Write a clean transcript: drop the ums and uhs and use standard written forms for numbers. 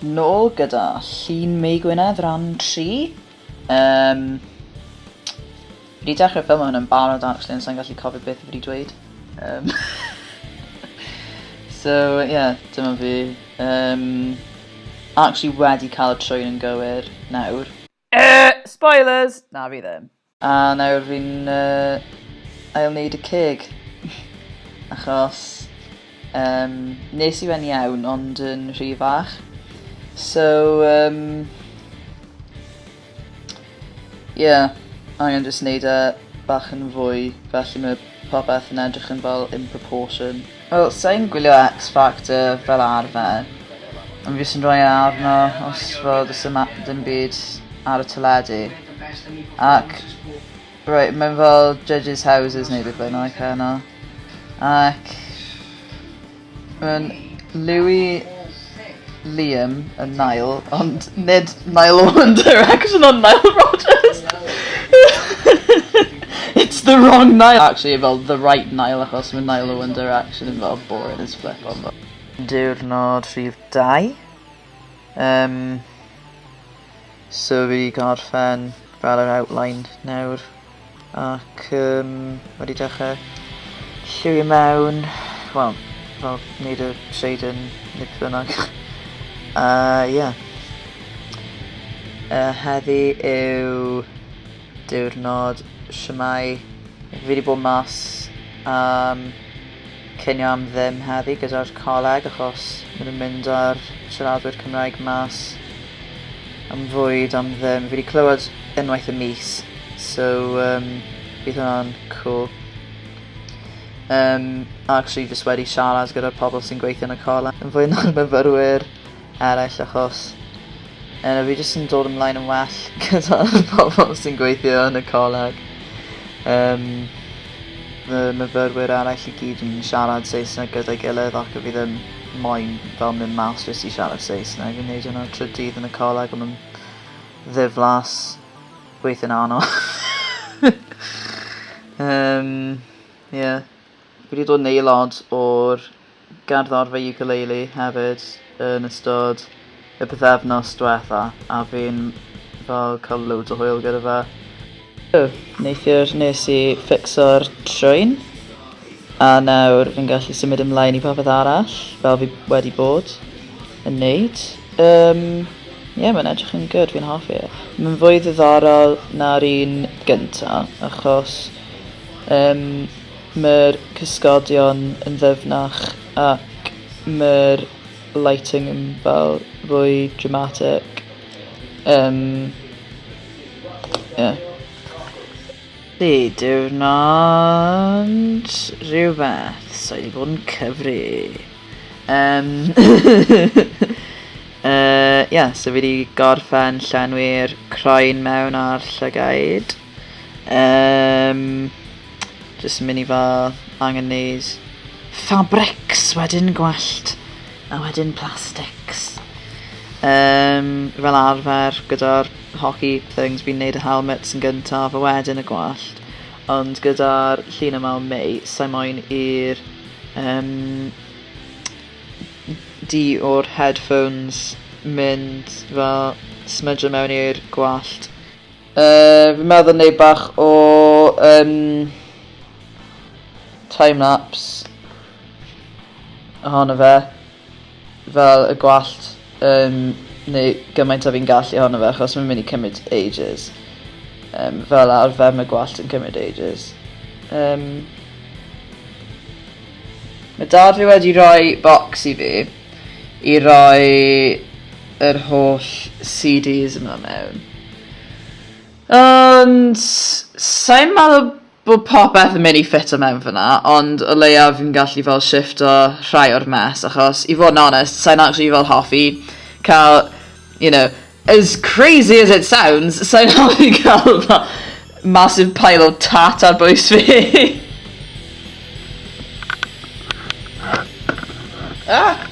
Nôl gyda llun Mei Gwynedd ran 3. Um, fi wedi dechrau ffilm hwn yn barod actually, ond sa'n gallu cofio beth fi wedi dweud. Um, so, yeah, dyma fi. Um, actually wedi cael y trwyn yn gywir nawr. Spoilers! Na, fi ddim. A nawr fi'n uh, ail wneud y ceg. Achos um, nes i fe'n iawn ond yn rhy fach. So, um, yeah, angen jyst wneud e bach yn fwy, felly mae popeth yn edrych yn fel in proportion. Wel, sa i'n gwylio X Factor fel arfer, ond fi jyst yn rhoi e arno os fel does dim a- dim byd ar y teledu. Ac reit, mae'n fel judges' houses neu beth bynnag heno. Ac mae'n Louis, Liam a Niall, ond nid Niall o One Direction ond Nile Rodgers. It's the wrong Niall. Actually, fel the right Niall achos mae Niall o One Direction yn fel boring as flip ond fel. Diwrnod rhif 2. Um, so fi wedi gorffen fel yr outline nawr ac um, wedi dechrau lliwio mewn, wel, fel wneud y shading neu beth bynnag. Yeah. Heddi yw diwrnod shwmae. Fi wedi bod mas am cinio am ddim heddi gyda'r coleg achos maen nhw'n mynd â'r siaradwyr Cymraeg mas am fwyd am ddim. Fi wedi clywed unwaith y mis, so um, bydd hwnna'n cool. Um, actually just wedi siarad gyda'r pobl sy'n gweithio yn y coleg yn fwy na'r myfyrwyr eraill achos fi jyst yn dod ymlaen yn well gyda'r pobl sy'n gweithio yn y coleg. Um, fy myfyrwyr eraill i gyd yn siarad Saesneg gyda'i gilydd ac fi ddim moyn fel mynd mas jyst i siarad Saesneg. Fi'n neud hwnna trwy dydd yn y coleg ond mae'n ddiflas weithio'n anodd. um, yeah. Fi wedi dod yn aelod o'r gerddorfa ukulele hefyd yn ystod y pythefnos diwetha a fi'n fel cael loads o hwyl gyda fe. So, neithiwr nes i fixo'r trwyn a nawr fi'n gallu symud ymlaen i popeth arall fel fi wedi bod yn neud. Um, yeah, mae'n edrych yn good, fi'n hoffi e. Mae'n fwy ddiddorol na'r un gynta achos um, Mae'r cysgodion yn ddyfnach ac mae'r lighting yn fel fwy dramatic. Um, yeah. Di diwrnod rhywbeth, so i wedi bod yn cyfri. Um, yeah, so fi wedi gorffen llenwi'r croen mewn a'r llygaid. Um, Jyst yn mynd i fel angen neud fabrics, wedyn gwallt, a wedyn plastics. Um, fel arfer gyda'r hockey things fi'n neud y helmets yn gyntaf a wedyn y gwallt. Ond gyda'r llun yma o May, sa'i moyn i'r um, du o'r headphones mynd fel smudge mewn i'r gwallt. Yy, fi'n meddwl neud bach o um, time-lapse ohono fe, fel y gwallt, um, neu gymaint o fi'n gallu ohono fe, achos mae'n mynd i cymryd ages. Um, fel arfer mae gwallt yn cymryd ages. Um, mae dad fi wedi rhoi box i fi i roi yr holl CDs yma mewn. Ond sai'n meddwl bod popeth yn mynd i ffito mewn fyna, ond o leiaf fi'n gallu fel shifto rhai o'r mess, achos i fod yn onest, sai'n actually fel hoffi cael, you know, as crazy as it sounds, sai'n hoffi cael fel massive pile o tat ar bwys fi. Ah!